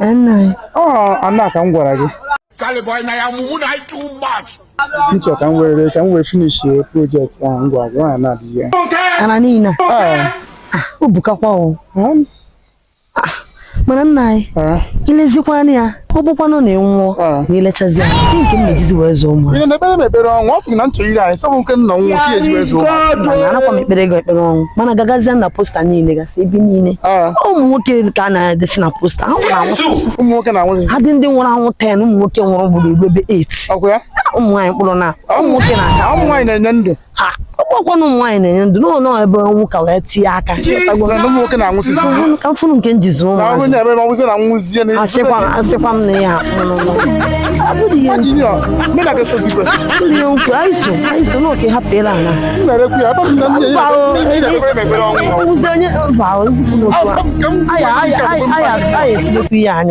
Nna anyị. Ọ ana ka m gwara gị. Charlie boy, na ya mumu na too much. M chọrọ ka m were finish project ahụ m gwara gị ọ na adị ya. Ana niile a, Ee. o bukakwa o. Hmm? Mana nna anyị, Ee. ilezikwana ya, ọ bụkwanụ na ị nwụọ na ilechazi ya, nke nke m na-ejizi wee zụọ ụmụ. Ihe na-ekpere m ekpere ọnwụ, ọ sị gị na nchọ ire anyị sọbụ nke nna nwụ si eji wee zụọ ụmụ. Mana anakwa m ekpere gị ekpere ọnwụ, mana gagazia na poster niile gasị ebe niile. Ụmụ nwoke ka a na-edesi na poster, ha nwụrụ anwụ. Ụmụ nwoke na-anwụzizi. Ha dị ndị nwụrụ anwụ 10, ụmụ nwoke nwụrụ gburu egbe ebe 8. Ọkwa ya? Ụmụ nwaanyị mkpụrụ na ụmụ nwoke na-aka. Ụmụ nwaanyị na-enye ndụ. Ha ọgbakwanụ ụmụ nwaanyị na-enye ndụ n'ụlọ ebe ọnwụ ka wee tie aka. Na ụmụ nwoke na-anwụsịsị. Ka m fụrụ nke m ji zụọ Na ụmụazị. ọhụrụ na-ebe ma ọbụzie na nwụzie na Asịkwa m na ya akpụrụ Nwa junior, mụ na gị sozikwe. abụghị ihe nkwu anyị so n'oke hapụ ịla ala. M na-erekwu ya ebe m na nne ya na-ekpere m ekpere ọnwụ. Nwụzi onye mba n'otu a. Ka m Aya aya aya aya ekwulekwu ihe anyị.